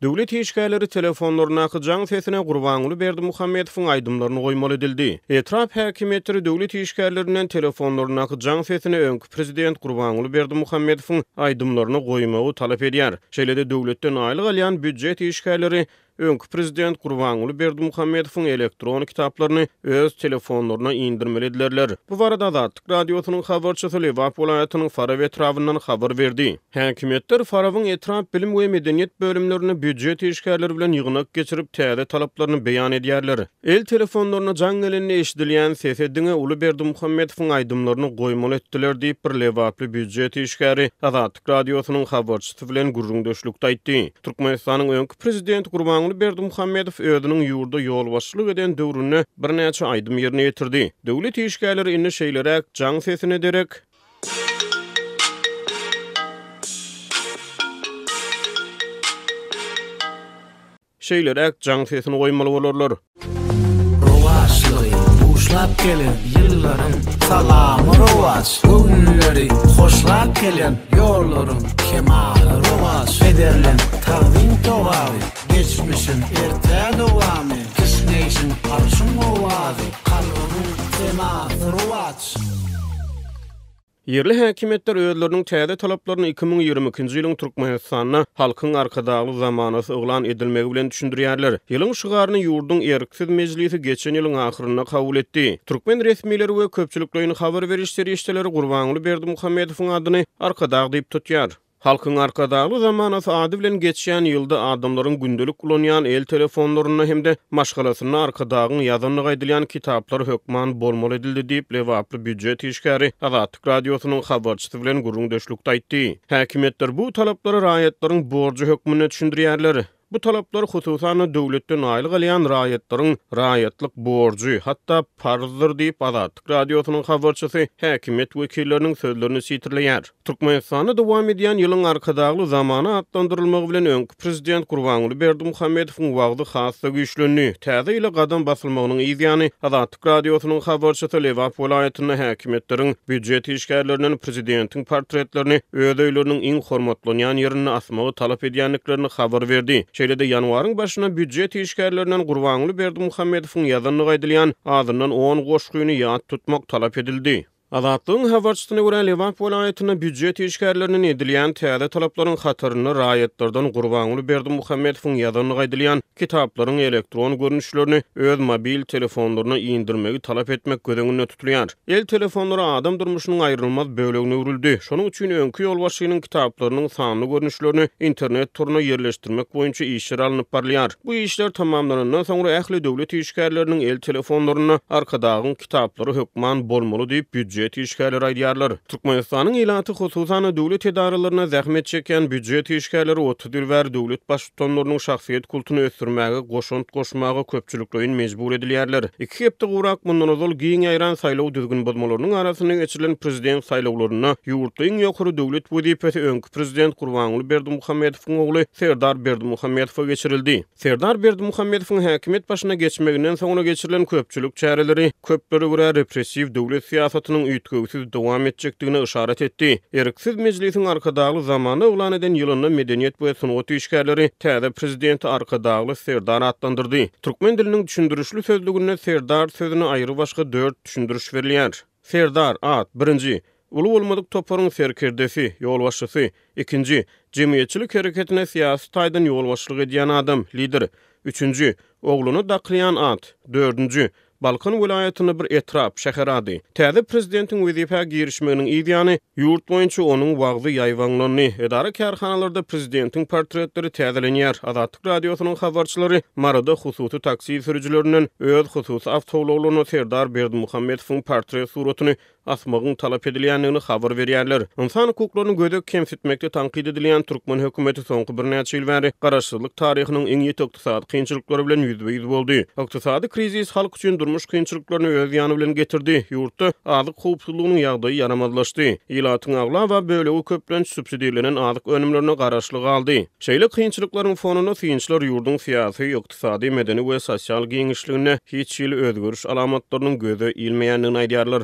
Döwlet işgärleri telefonlaryndaky jaň sesine Gurbanguly Berdimuhamedowyň aýdymlaryny goýmaly edildi. Etrap häkimiýetleri döwlet işgärlerinden telefonlaryndaky jaň sesine öňki prezident Gurbanguly Berdimuhamedowyň aýdymlaryny goýmagy talap edýär. Şeýle-de döwletden aýlyk alýan býujet işgärleri öňki prezident Gurbanguly Berdimuhamedowyň elektron kitaplaryny öz telefonlaryna indirmeli edilerler. Bu barada Azatlyk Radiosynyň habarçysy Lebap welaýatynyň Farap etrabyndan habar berdi. Häkimiýetler Farabyň etrap bilim we medeniýet bölümlerinde býujet işgärleri bilen ýygnak geçirip, täze talaplaryny beýan edýärler. El telefonlaryna jaň gelende eşidilýän sese diňe uly Berdimuhamedowyň aýdymlaryny goýmaly etdiler diýip, bir lebaply býujet işgäri Azatlyk Radiosynyň habarçysy bilen gürrüňdeşlikde aýtdy. Türkmenistanyň öňki prezidenti Gurbanguly Berdimuhamedow özüniň ýurda ýolbaşçylyk eden döwründe birnäçe aýdym ýerine ýetirdi. Döwlet işgärleri indi şeýleräk jaň sesine derek, Şeýleräk jaň sesini goýmaly bolarlar. Rowaçlygy buşlap gelen ýyllaryň salamy rowaç, Göwünleri hoşlap gelen ýollaryň kemaly rowaç, Pederleň tagzym togaby, geçmişiň ertä dowamy, Kişňeýşiň arşyň owazy, kalbymyň senasy rowaç. Ýerli häkimiýetler özleriniň täze talaplaryny 2022-nji ýylyň Türkmenistanda Halkyň Arkadagly zamanasy yglan edilmegi bilen düşündirýärler. Ýylyň şygaryny ýurduň Erksiz mejlisi geçen ýylyň ahyrynda kabul etdi. Türkmen resmileri we köpçülikleýin habar beriş serişdeleri Gurbanguly Berdimuhamedowyň adyny Arkadag diýip tutýar. Halkyň Arkadagly zamanasy ady bilen geçýän ýylda adamlaryň gündelik ulanýan el telefonlarynda hem-de maşgalasynda Arkadagyň ýazandygy aýdylýan kitaplar hökman bolmaly edildi diýip, lebaply býujet işgäri Azatlyk Radiosynyň habarçysy bilen gürrüňdeşlikde aýtdy. Häkimiýetler bu talaplary raýatlaryň borjy hökmünde düşündirýärler. Bu talaplar, hususan-da, döwletden aýlyk alýan raýatlaryň raýatlyk borjy, hatda parzdyr diýip, Azatlyk Radiosynyň habarçysy häkimiýet wekilleriniň sözlerini sitirleýär. Türkmenistanda dowam edýän ýylyň Arkadagly zamana atlandyrylmagy bilen öňki prezident Gurbanguly Berdimuhamedowyň wagzy has-da güýçlendi. Täze ýyla gadam basylmagynyň yz ýany, Azatlyk Radiosynyň habarçysy Lebap welaýatynda häkimiýetleriň býujet işgärlerinden prezidentiň portretlerini öz öýleriniň iň hormatlanýan ýerinde asmagy talap edýändiklerini habar berdi. Şeýle-de ýanwaryň başynda býujet işgärlerinden Gurbanguly Berdimuhamedowyň ýazandygy aýdylýan azyndan on goşgyny ýat tutmak talap edildi. Azatlygyň habarçysyna görä, Lebap welaýatynda býujet işgärlerinden edilýän täze talaplaryň hatarynda raýatlardan Gurbanguly Berdimuhamedowyň ýazandygy aýdylýan kitaplaryň elektron görnüşlerini öz mobil telefonlaryna indirmegi talap etmek göz öňünde tutulýar. El telefonlary adam durmuşynyň aýrylmaz bölegine öwrüldi. Şonuň üçin öňki ýolbaşçynyň kitaplarynyň sanly görnüşlerini internet toruna ýerleşdirmek boýunça işler alnyp barylýar. Bu işler tamamlanandan soňra ähli döwlet işgärleriniň el telefonlarynda Arkadagyň kitaplary hökman bolmaly diýip, býujet işgärleri aýdýarlar. Türkmenistanyň ilaty, hususan-da, döwlet edaralarynda zähmet çekýän býujet işgärleri 30 ýyl bäri döwlet baştutanlarynyň şahsyýet kultuny ösdürmäge goşant goşmaga köpçülikleýin mejbur edilýärler. Iki hepde gowrak mundan ozal giň ýaýran saýlaw düzgünbozmalarynyň arasynda geçirilen prezident saýlawlarynda ýurtda iň ýokary döwlet wezipesi öňki prezident Gurbanguly Berdimuhamedowyň ogly Serdar Berdimuhamedowa geçirildi. Serdar Berdimuhamedowyň häkimiýet başyna geçmeginden soňra geçirilen köpçülik çäreleri, köplere görä, repressiw döwlet syýasatynyň üýtgewsiz dowam etjekdigine yşarat etdi. Erksiz Mejlisiň Arkadagly zamana yglan eden ýylynda medeniýet we sungat işgärleri täze prezidenti Arkadagly Serdar atlandyrdy. Türkmen diliniň düşündirişli sözlüginde Serdar sözüne aýrybaşga dört düşündiriş berilýär. Serdar, at, birinji, uly bolmadyk toparyň serkerdesi, ýolbaşçysy, ikinji, jemgyýetçilik hereketine syýasy taýdan ýolbaşçylyk edýän adam, lider, üçünji, oglana dakylýan at, dördünji, Balkan welaýatynda bir etrap, şäher ady. Täze prezidentiň wezipä girişmeginiň yz ýany, ýurt boýunça onuň wagzy ýaýbaňlandy. Edara-kärhanalarda prezidentiň portretleri täzelenýär. Azatlyk Radiosynyň habarçylary Maryda hususy taksi sürüjilerinden öz hususy awtoulaglaryna Serdar Berdimuhamedowyň portret suratyny asmagyň talap edilýändigini habar berýärler. Ynsan hukuklaryny gödek kemsitmekde tankyt edilýän türkmen hökümeti soňky birnäçe ýyl bäri garaşsyzlyk taryhynyň iň ýiti ykdysady kynçylyklary bilen ýüzbe-ýüz boldy. Ykdysady krizis halk üçin durmuş kynçylyklaryny öz ýany bilen getirdi, ýurtda azyk howpsuzlygynyň ýagdaýy ýaramazlaşdy. Ilatyň aglaba bölegi köplenç subsidirlenen azyk önümlerine garaşly galdy. Şeýle kynçylyklaryň fonunda synçylar ýurduň syýasy, ykdysady, medeni we sosial giňişliginde hiç hili özgeriş alamatlarynyň göze ilmeýändigini aýdýarlar.